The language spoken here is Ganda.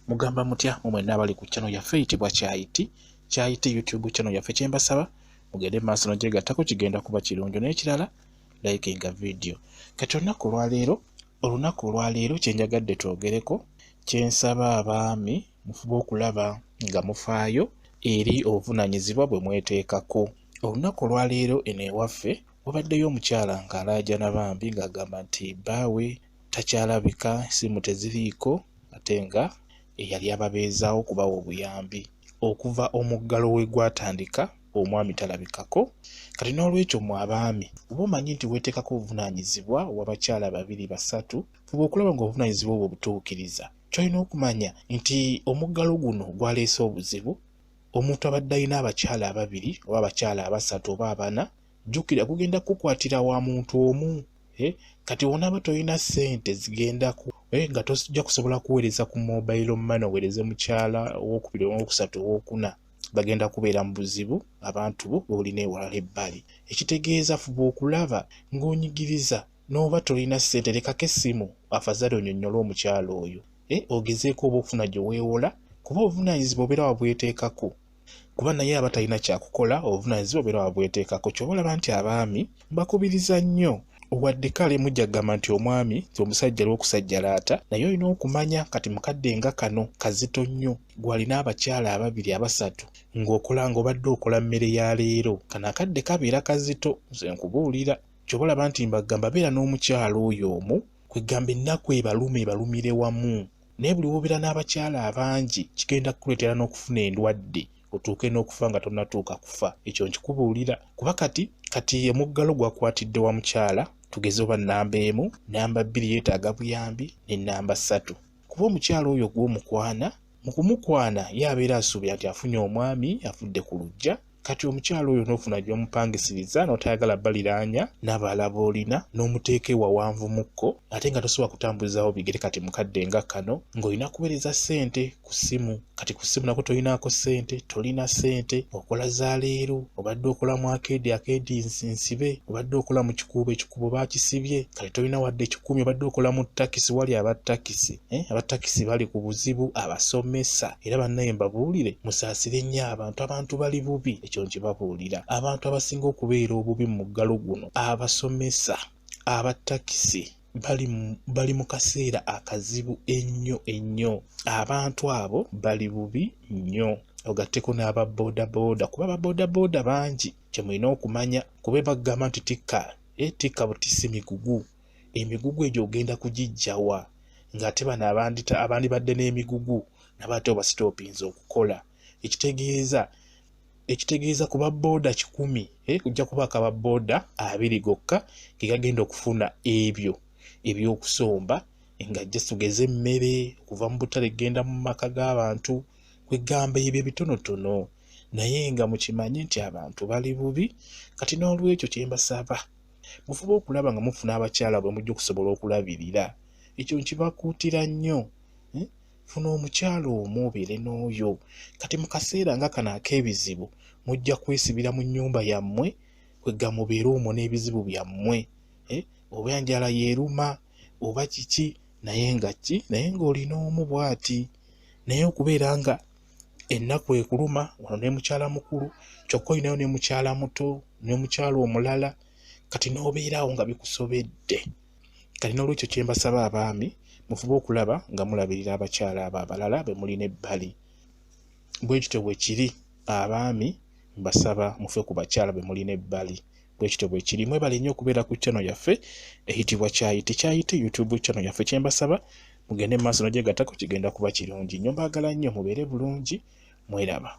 Mugamba mutya mu mwenna abali ku channel yaffe eyitibwa Kyayiti, Kyayiti YouTube channel yaffe. Kyembasaba mugende maaso n'ogyegattako, kigenda kuba kirungi. N'ekirala, likinga video. Kati olunaku olwaleero kyenjagadde twogereko, kyensaba abaami mufube okulaba nga mufaayo eri obuvunaanyizibwa bwe mweteekako. Olunaku olwaleero eno ewaffe wabaddeyo omukyala ng'alaajana bambi, ng'agamba nti bbaawe takyalabika, essimu teziriiko, ate nga eyali ababeezaawo okubawa obuyambi okuva omuggalo we gwatandika omwami talabikako. Kati n'olwekyo mmwe abaami, oba omanyi nti weeteekako obuvunaanyizibwa obw'abakyala babiri, basatu, fuba okulaba ng'obuvunaanyizibwa obwo obutuukiriza. Ky'olina okumanya nti omuggalo guno gwaleese obuzibu. Omuntu abadde alina abakyala ababiri oba abakyala abasatu oba abana, jjukira gugenda kukukwatira wa muntu omu. Kati wonaaba tolina ssente zigendako, nga tojja kusobola kuweereza ku mobile money oweereze mukyala owokubiri, owokusatu, owokuna, bagenda kubeera mu buzibu abantu bo b'olina ewalala ebbali. Ekitegeeza fuba okulaba ng'onyigiriza, n'oba tolina ssente lekako essimu, afazaali onyonnyole omukyala oyo, ogezeeko oba okufuna gye weewola, kuba obuvunaanyizibwa obeera wabweteekako, kuba naye aba talina kyakukola. Obuvunaanyizibwa obeera wabweteekako. Ky'oba olaba nti abaami mbakubiriza nnyo, wadde kale mujja kugamba nti omwami ti omusajja ali okusajjalaata, naye olina okumanya kati mukadde nga kano kazito nnyo, gw'alina abakyala ababiri, abasatu, ng'okola ng'obadde okola mmere ya leero, kano akadde kabeera kazito. Nze nkubuulira, ky'oba olaba nti mbagamba beera n'omukyala oyo omu, kwegamba ennaku ebaluma ebalumire wamu. Naye buli w'obeera n'abakyala abangi kigenda kukuleetera n'okufuna endwadde, otuuke n'okufa nga tonnatuuka kufa. Ekyo nkikubuulira kuba kati omuggalo gwakwatidde wa mukyala, tugeze oba nnamba 1, namba 2 yeetaaga buyambi ne namba 3, kuba omukyala oyo gw'omukwana, mu kumukwana ye abeera asuubira nti afunye omwami avudde ku luggya. Kati omukyala oyo n'ofuna gy'omupangisiriza n'otayagala baliraanya n'abalala b'olina, n'omuteeka ewawanvumukko, ate nga tosobola kutambuzaawo bigere. Kati mukadde nga kano ng'olina kuweereza ssente ku ssimu, kati ku ssimu nako tolinaako ssente, tolina ssente, okola za leero, obadde okola mu arcade, arcade nsibe, obadde okola mu Kikuubo, Ekikuubo baakisibye, kati tolina wadde 1,000, obadde okola mu takisi, wali abattakisi, abattakisi bali ku buzibu, abasomesa era bannaye mbabuulire, musaasire nnyo abantu, abantu bali bubi. Ekyo nkibabuulira, abantu abasinga okubeera obubi mu muggalo guno abasomesa, abattakisi, bali mu kaseera akazibu ennyo ennyo. Abantu abo bali bubi nnyo, ogatteko n'aba boodabooda, kuba aba boodabooda bangi. Kye mulina okumanya, kuba bagamba nti tikka butisi migugu, emigugu egyo ogenda kugiggya wa ng'ate bano abandibadde n'emigugu nabo ate obasitoopinze okukola? Ekitegeeza ku ba booda 100, kujja kubaako aba booda 20 gokka ge gagenda okufuna ebyo ebyokusomba, nga just tugeze emmere okuva mu butale egenda mu maka g'abantu, kwegamba ebyo ebitonotono. Naye nga mukimanye nti abantu bali bubi. Kati n'olwekyo kye mbasaba, mufube okulaba nga mufuna abakyala bwe mujja okusobola okulabirira. Ekyo nkibakuutira nnyo. Funa omukyala omu obeere n'oyo. Kati mu kaseera nga kano ak'ebizibu mujja kwesibira mu nnyumba yammwe, kwegga mubeere omwo n'ebizibu byammwe, oba enjala yeeruma oba kiki, naye nga ki, naye ng'olina omu bw'ati. Naye okubeera nga ennaku ekuluma wano ne mukyala mukulu, kyokka olinayo ne mukyala muto ne mukyala omulala, kati n'obeeraawo nga bikusobedde. Kati n'olwekyo kye mbasaba abaami, mufube okulaba nga mulabirira abakyala abo abalala be mulina ebbali. Bwe kityo bwe kiri. Abaami mbasaba mufe ku bakyala be mulina ebbali. Bwe kityo bwe kiri. Mwebale nnyo okubeera ku channel yaffe eyitibwa Kyayiti, Kyayiti YouTube channel yaffe. Kye mbasaba mugende mu maaso n'ogyegattako, kigenda kuba kirungi nnyo. Mbaagala nnyo, mubeere bulungi, mweraba.